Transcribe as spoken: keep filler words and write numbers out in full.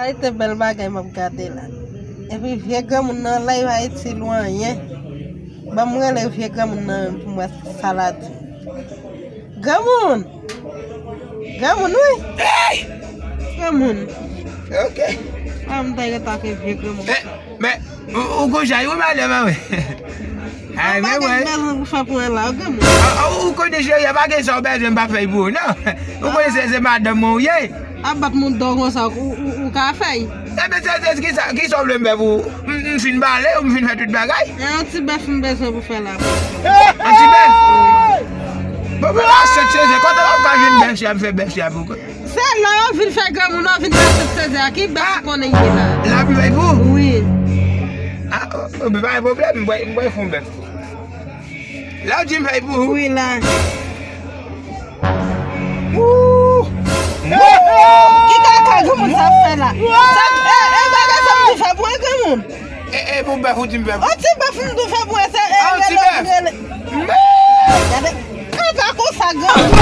Ay, te bèl bagay m ap gade la. Epi vye granmoun nan la, li pa itil ou anyen. Ban m rele vye granmoun nan pou m wè sa l ap di. Granmoun! Granmoun, wi! Hey! Granmoun! Ok. Ah, m ta gentan ke vye granmoun. Men, men, ou, ou konn jan yo malè, mwen, wi. Ay, men, mwen. Bezwen pou fè pou la, granmoun. Ah, ah, ou konnen, cheri, pa gen sa w bezwen m pa fè pou ou, non. Ou konnen se, se madanm mwen ou ye. A bat moun dò konsa, ou, ou, ou ka fè l. Ebyen, se, se, kisa, kisa w vle m fè pou ou? M, m fin bale, m fin fè tout bagay. E yon ti bèf m bezwen pou fè la. Yon ti bèf? Bon, men, la, sèt sezè, kote w ap ka jwenn bèf sa, m fè bèf sa pou ou? Se la, w vin fè granmoun, w vin fè sèt sezè, ki bèf ou konnen ye la? La, m fè pou ou? Wi. Ah, oh, oh, men pa gen pwoblèm, m pral, m pral fè yon bèf. La w di m fè pou ou? Wi, la. Ooh! Ki kaka granmoun sa fè la? Sa, e, e, bagay sa m di fè pou e granmoun. E, e, pou bèf ou di m fè pou? Yon ti bèf m di fè pou e, se, e, yon ti bèf. Gade, kaka konsa, granmoun.